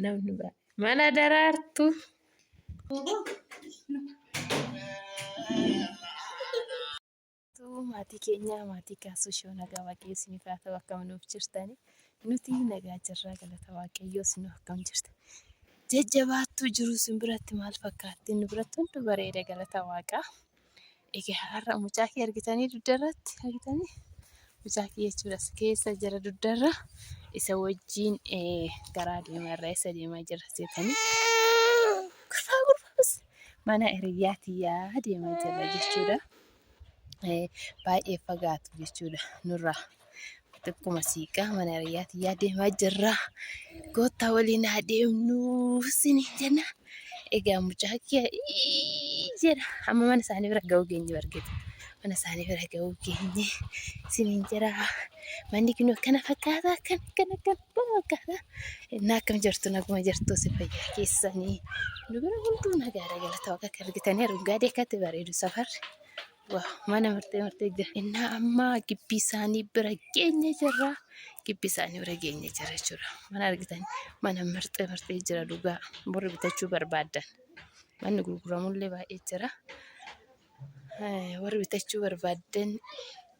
Namni baay'ee. Mana Daraartuu. Maatii keenya maatii kaasuu shoo nagaa waaqayyo isiniif haa ta'u akkam nuuf jirtani nuti nagaa jirraa galata waaqayyoo isin akkam jirta jajjabaattuu jiru isin biratti maal fakkaatti nu biratti hundu bareeda galata waaqaa egaa har'a mucaa kee argitanii dugdarratti argitanii mucaa kee jechuudha as keessa jira dugdarra isa wajjiin karaa deemaa irraa isa deemaa jira seetanii gurbaa gurbaa mana hiriyyaa tiyyaa deemaa jirra jechuudha. Baay'ee fagaatu jechuudha nurraa. Xiqquma siiqaa mana hiriyyaa tiyyaa deemaa jirra. Koottaa waliin haa deemnu isiniin jenna. Egaa mucaa kiyya jedha. Amma mana isaanii bira ga'uu geenye bargeetu. Mana isaanii bira ga'uu geenye isiniin jedha. Manni kun akkana fakkaata akkana akkana akkana akkana fakkaata. Innaa akkam jirtu naguma jirtu si fayyaa keessanii. Nu bira hunduu nagaadha galata waaqa akka argitanii argaadee akkatti bareedu safarri. Waa mana martee martee jira. Innaa amma gibbii isaanii bira geenye jirra. Gibbii isaanii bira geenye jira jechuudha. Mana argitanii mana martee martee jira dhugaa. Warri bitachuu barbaaddan. Manni gurguramullee baay'ee jira. Warri bitachuu barbaaddan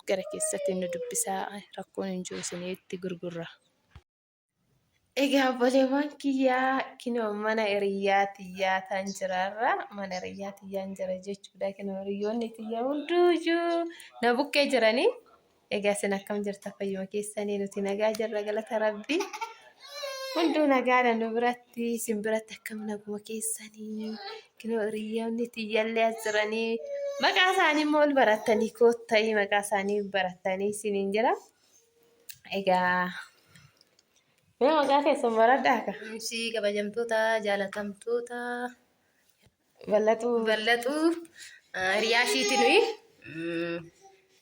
gara keessatti nu dubbisaa rakkoon hin jiru isinitti gurgurra. Egaa obboleewwan kiyyaa kinoo mana hiriyyaa tiyyaa tan jiraarra mana hiriyyaa tiyyaan jira jechuudha. Kinoo hiriyyoonni tiyya hunduuyyuu na bukkee jiranii. Egaa isin akkam jirta fayyuma keessanii nuti nagaa jirra galata rabbii. Hunduu nagaadha nu biratti isin biratti akkam naguma keessanii kinoo hiriyyoonni tiyyallee as jiranii maqaa isaanii immoo ol barattanii kootta'ii maqaa isaanii barattanii isiniin jira. Egaa mee maqaa keessan baradhaa ka. Ishii kabajamtoota jaalatamtoota Ballaxuu. Ballaxuu hiriyaa ishiiti nuyi.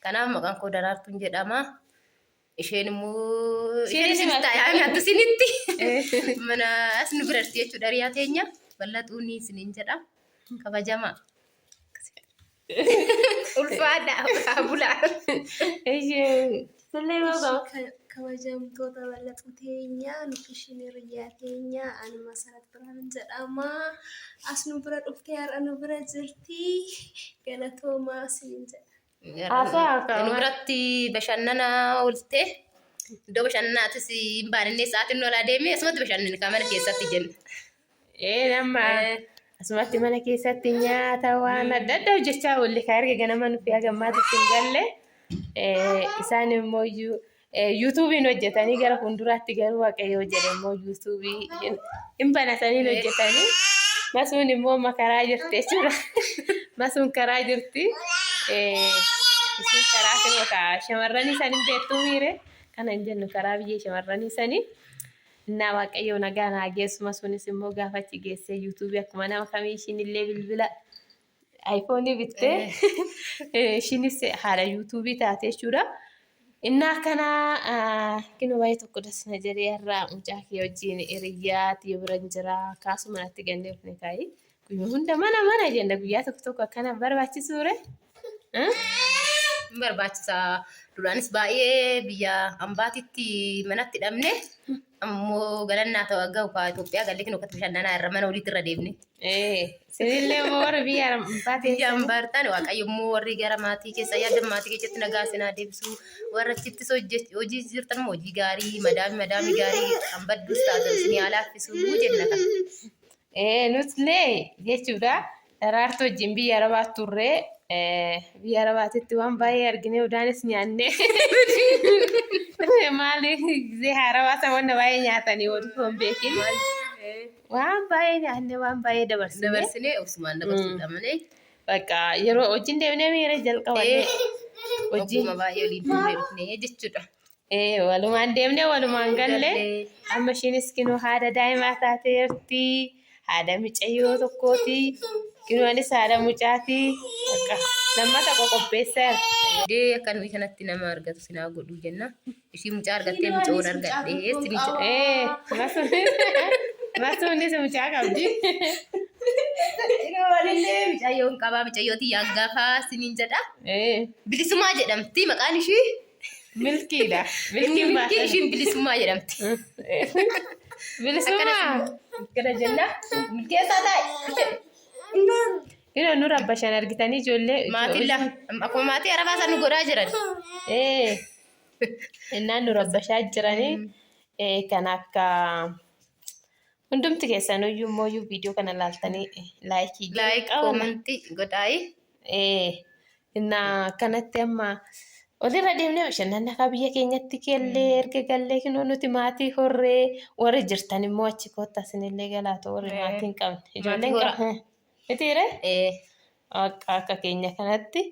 Kanaaf maqaan koo Daraartuun jedhama. Isheen immoo Isheen isheen isin taa'ee nyaattu isinitti. Mana as nu biratti jechuudha hiriyaa teenya. Ballaxuun isiniin jedha. Kabajamaa. Ulfaadha bulaa. Ishee sillee moo qaba? Kabajamtoota Ballaxuu teenya nuti ishiin hiriyyaa teenya ani Masarat Birhaan jedhama. As nu bira dhuftee har'a nu bira jirti. Galatoomaa isiniin jedha. Haasaa akka Nu biratti bashannana ooltee iddoo bashannanaatis hin baanennee sa'aatiin nu alaa deemee asumatti bashannanne kan mana keessatti jenna. Ee nama asumatti mana keessatti nyaata waan adda addaa hojjechaa oolle kan erga ganama nufi haga ammaatitti hin galle. Isaan immoo yuutuubiin hojjetanii gara fuulduraatti garuu waaqayyoo jedhe immoo yuutuubii hin banatanii hojjetanii. Masuun immoo amma karaa jirti jechuudha. Masuun karaa jirti. Isin karaa kana shamarranii san hin beektuu miire kana hin jennu karaa biyya shamarranii sanii. Innaa Waaqayyoo nagaan haa geessu masuunis immoo gaafa achi geessee yuutuubii akkuma nama kamii ishiin illee bilbila ayifoonii bittee ishiinis haadha yuutuubii taate jechuudha. Innaa akkanaa kinoo baay'ee tokko das na jedhee har'a mucaa kee wajjin hiriyyaa tiyya bira hin jira kaasuma natti gannee dhufne kaa'ee Guyyaa hunda mana mana jenna guyyaa tokko tokko akkana barbaachisuure. Hin barbaachisa. Duraanis baay'ee biyya ambaatitti manatti hidhamne ammoo galannaa ta'u gahu kaa Itoophiyaa gallee kinoo akkatti bashannanaa irra mana waliitti irra deemne. Isinillee immoo warri biyya ambaa Biyya teessan. ambaa irraan waaqayyo immoo warri gara maatii keessa yaaddan maatii keessatti nagaa isin haa deebisu. Warra achittis hojii jirtan immoo hojii gaarii madaami madaami gaarii kan badduus taatan isin haa laaffisu jenna kan. Ee nutillee jechuudha daraartuu wajjin biyya arabaa turre biyya arabaatitti waan baay'ee argine udaanis nyaanne maali gisee haarawaa san wanna baay'ee nyaatanii osoo hin beekin waan baay'ee nyaanne waan baay'ee dabarsine. Dabarsinee osumaan dabarsuudha malee. Bakka yeroo wajjin deemnee miira jalqabanne wajjin Ogguma baay'ee waliin turree dhufnee jechuudha. Ee, walumaan deemnee walumaan galle. Amma ishiinis kinoo haadha daa'imaa taateerti. Haadha micayyoo tokkooti. Kinoo anis haadha mucaati. Bakka lammata qoqopheesseera. Dee akka nuyi kanatti nama argatu sinaa godhuu jenna. Ishii mucaa argattee mucoon argadhee sin jedha. Ee, masuunis mucaa qabdi. Anillee mucayyoon qabaa mucayyoo tiyya hangafaa siniin jedha. Ee, Bilisumaa jedhamti maqaan ishii. Milkiidha. Inni Milkiin milkii baatan. ishiin bilisummaa jedhamti. Bilisummaa. Akkana jenna. Milkeessaa taa'e. Yeroo nu rabbashan argitanii ijoollee. Maatiin la akkuma maatii arabaa san nu godhaa jiran. Ee, innaan nu rabbashaa jiranii kan akka hundumti keessanuyyuu immoo viidiyoo kana laaltanii laayikii Laayik koomentii godhaayi. Ee, innaa akkanatti amma olirra deemnee bashannanna akka biyya keenyatti kellee erga gallee kinoo nuti maatii horree warri jirtan immoo achi koottaa isinillee galaatoo warri maatii hin qabne ijoolleen horaa. qabne. Mitiire? Ee. Akka akka keenya kanatti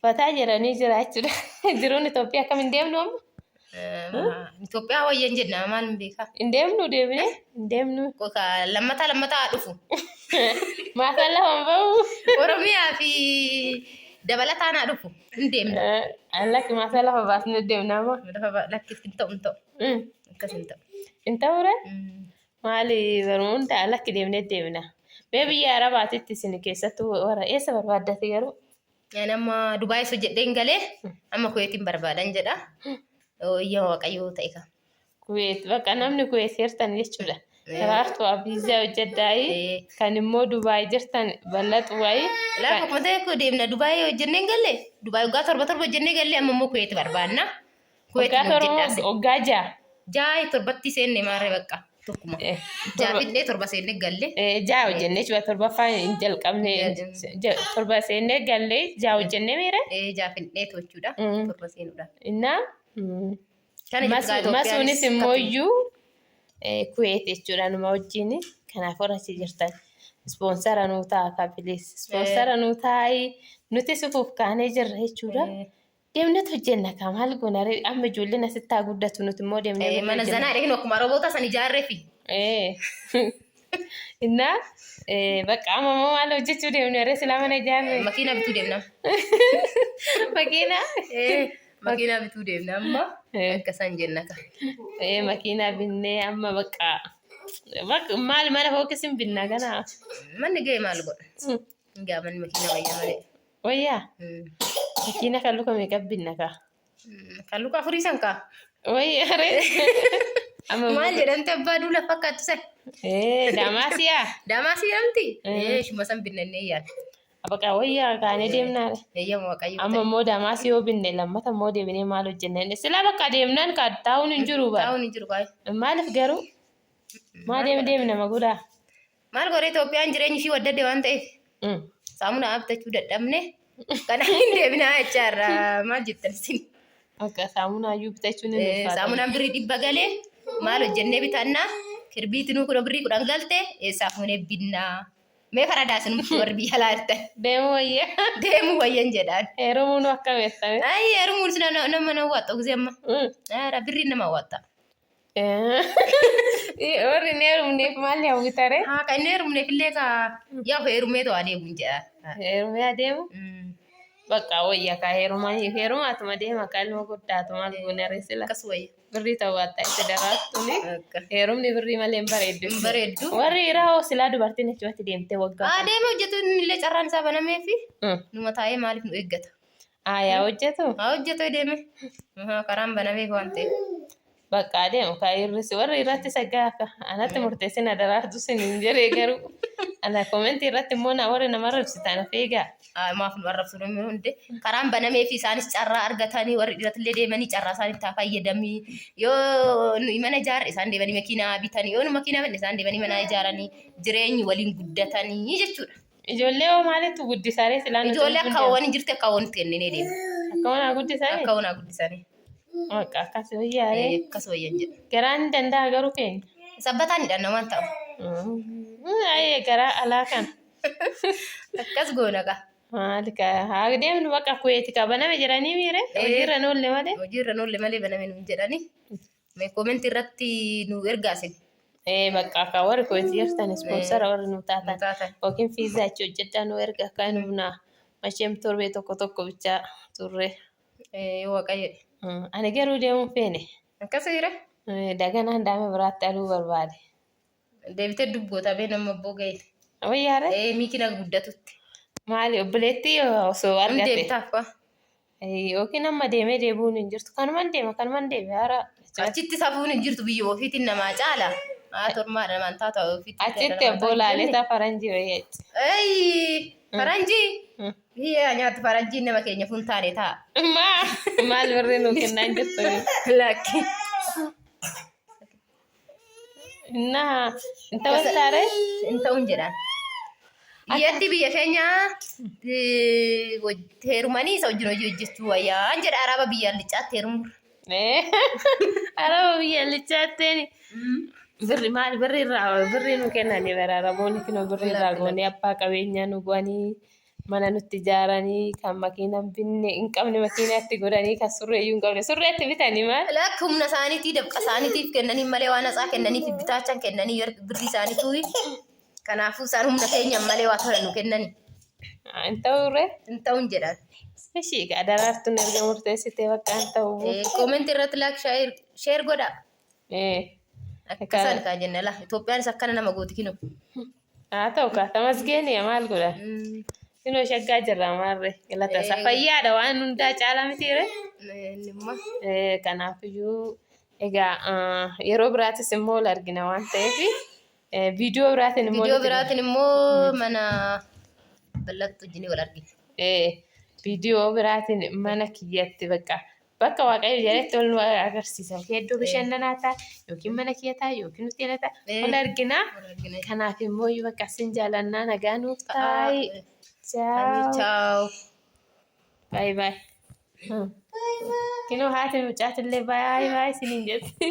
fataa jedhanii jiraachuudha. Jiruun Itoophiyaa akkam hin deemnu amma? Itoophiyaa wayyan jenna maal hin beekaa. Hin deemnu deemnee hin deemnu. Lammataa lammataa haa dhufu. Maataan lafa hin ba'u. Oromiyaa fi dabalataan haa dhufu. Hin deemna. Lakki maasaa lafa baasnee deemna amma. Lafa lakki hin ta'u hin ta'u. Akkas hin ta'u. Hin ta'uure? Maali baruma hunda lakki deemnee deemna. Mee biyya Arabaatitti isin keessattuu warra eessa barbaaddate garuu? Ani amma Dubaayis hojjedheen galee amma Kuweetiin barbaadan jedha. Iyya Waaqayyoo ta'e kan. Kuweet bakka namni Kuweet jirtan jechuudha. Daraartuu viizaa hojjedhaayi kan immoo Dubaay jirtan bal'atu wayi. Lafa akkuma ta'e koo deemna Dubaay hojjenneen galee Dubaay waggaa torba torba hojjennee galee amma immoo Kuweet barbaanna. Kuweet Waggaa torba hojjedhaa. waggaa ja'a. Ja'a torbatti seenne maarree bakka tokkuma. Ja'a fidnee torba seenne galle. Ja'a hojjennee jechuudha torbaffaa hin jalqabne torba seennee gallee ja'a hojjennee miire. Ja'a fidnee jechuudha torba seenuudha. Innaa Kana jechuudha masuunis immoo iyyuu Kuweet jechuudha numa wajjin kanaaf warra achi jirtan ispoonsara nuu ta'a kabilees ispoonsara nuu taa'i nuti sufuuf kaanee jirra jechuudha. Deemneet hojjenna kaa maal goona ree amma ijoolleen asitti haa guddatu nuti immoo deemnee nuti Mana hojjenna. zanaa dhaqnu akkuma roboota san ijaarreefi. Innaa bakka amma immoo maal hojjechuu deemne ree silaa mana ijaarre. Makiinaa bituu deemna. Makiinaa. Makiinaa bituu deemna amma akka isaan jenna ka. Makiinaa binnee amma bakka bakka maal mana fooqis hin binna kana. Manni ga'e maal godha? Hin ga'a manni makiinaa wayyaa malee. Wayyaa makiina kan luka meeqa binna kaa? Kan luka afurii san kaa. Wayyaa ree. Amma Maal jedhamti abbaa duula fakkaattu san? Damaasiyaa. Damaasii jedhamti? Shuma san binnannee yaala. Bakka wayyaa kaanee deemnaadha. Eeyyama Waaqayyo. Amma immoo damaasii yoo binne lammata immoo deebinee maal hojjenna inni silaa bakka deemnaan kaa taa'uun hin jiru bara. Taa'uun hin jiru kaa'e. Maaliif garuu? Maa deem deem nama godhaa? Maal godhee Itoophiyaan jireenyi ishii waddadde waan ta'eef saamunaa bitachuu dadhabne kanaaf hin deebinaa jechaarra maal jettan isin? Akka saamunaa iyyuu bitachuun hin ulfaata. Saamunaan birrii 100 galee maal hojjennee bitannaa? Kirbiitinuu kun birrii 10 galte eessaa fuunee binnaa? Mee faradaa isin warri biyya alaa jirtan. Deemuu wayya. Deemuu wayyan jedhaan. Heerumuun akka beektame. Ayi heerumuun sila nama nama waaxxa gisee amma. Aaraa birriin nama waaxxa. Warri hin heerumneef maal hawwitare? Haa kan hin heerumneef illee ka yaa heerumeetu adeemuun jedha. Heerumee adeemu? Bakka wayya ka heerumaa heerumaatuma deema ka ilma guddaatu maal goone ree sila. Akkas wayya. Birrii ta'uu waaxxa itti daraartuuni. Akka. Heerumni birrii malee hin bareeddu. Hin bareeddu. Warri dhiiraa hoo silaa dubartiin achumatti deemtee waggaa. Haa deemee hojjetu inni illee carraan isaa banameefi numa taa'ee maaliif nu eeggata. Haa yaa hojjetu. Haa hojjetu deeme. Karaan banameef waan ta'eef. Bakka adeemu kaa irris warri irratti sagaa akka anatti murteessina daraartu sin hin jedhee garuu ana komentii irratti immoo na warri nama arrabsitan of eegaa. Maaf nu arrabsu namni hundi karaan banamee fi isaanis carraa argatanii warri dhiiratillee deemanii carraa isaanitti haa fayyadamii yoo nuyi mana ijaarre isaan deemanii makiinaa bitanii yoo nu makiinaa binne isaan deemanii mana ijaaranii jireenyi waliin guddatanii jechuudha. Ijoollee hoo maalitti guddisaree silaa nuti Ijoollee akka waan hin jirti akka waan itti kenninee deema. Akka waan guddisanii? Akka waan guddisanii. Waaqa akkas wayyaaree. Akkas wayyan jedha. Garaan ni danda'a garuu keenya. Sabbataan hidhanna waan ta'u. Ayyee garaa alaa kana. Akkas goona kaa. Maali kaa haa deemnu bakka kuweeti kaa baname jedhanii miire hojiirra nu oolle malee. Hojiirra nu oolle malee baname nuun jedhanii. Mee koomentii irratti nu ergaa isin. Ee bakka akka warri kuweeti jirtan ispoonsara warri nu taatan Nu taatan. yookiin fiizaa achi hojjedhaa nu erga akka nu naa masheem torbee tokko tokko bichaa turre. Ee yoo Waaqayyo jedhe. Ani garuu deemuu feene. Akkas jira. Daganaan daame biraatti aluu barbaade. Deebitee dubboota bee nama abboo ga'e. Wayyaare? Ee miikina guddatutti. Maali obboleettii osoo Hin argate. deebitaaf waa. Yookiin amma deemee deebi'uun hin jirtu. Kanuman deema kanuman deeme hara. Achitti safuun hin jirtu biyya ofiitiin namaa caala. Haati ormaadha namaan taatu ofitti. Achitti abboo laaletaa faranjii wayii achi. Ayii faranjii. Biyya nyaattu faranjiin nama keenya fun taane ta'a. Maa maal birrii nuu kennaan jirtu? Lakki. Innaa hin ta'u taare? Hin ta'uun jedhaan. Biyyatti biyya keenya heerumanii isa wajjin hojii hojjechuu wayyaan jedha araba biyya licaatti heerumurra. Araba biyya lichaatteen birri maal birri irraa birri nu kennanii bara araboonni kinoo birri irraa goonee abbaa qabeenyaa nu go'anii mana nutti ijaaranii kan makiina hin binne hin qabne makiinaatti godhanii kan surree iyyuu hin qabne surreetti bitanii maal. Lakki humna isaaniitii dafqa isaaniitiif kennanii malee waan hatsaa kennaniif bitaachan kennanii birrii isaaniituu kanaafuu isaan humna keenyan malee waa tola nu kennanii. Hin ta'uu ree. Hin ta'uun jedhan. Ishii egaa daraartuun erga murteessitee bakka hin ta'u. Koomentii irratti laak sheer godhaa. Akkasaan kaa jenna laa Itoophiyaanis akkana nama gooti kino. Haa ta'u kaa tamasgeeni maal godha. Kinoo shaggaa jirra maarree galata isaa fayyaadha waan hundaa caalaa mitiire. Innimmaa. Kanaafiyyuu egaa yeroo biraatis immoo wal argina waan ta'eef Viidiyoo biraatiin immoo Viidiyoo biraatiin immoo mana bal'attu wajjin wal argina. Viidiyoo biraatiin mana kiyyatti bakka bakka waaqayyo jedhetti wal nu agarsiisa. Yookiin iddoo bashannanaa ta'a yookiin mana kiyya ta'a yookiin hoteela ta'a wal argina. Wal argina. Kanaaf immoo bakka sin jaalannaa nagaa nuuf taa'i. Chaaw. Chaaw. Baay baay. Kinoo haati mucaatillee baay baay isiniin jetti.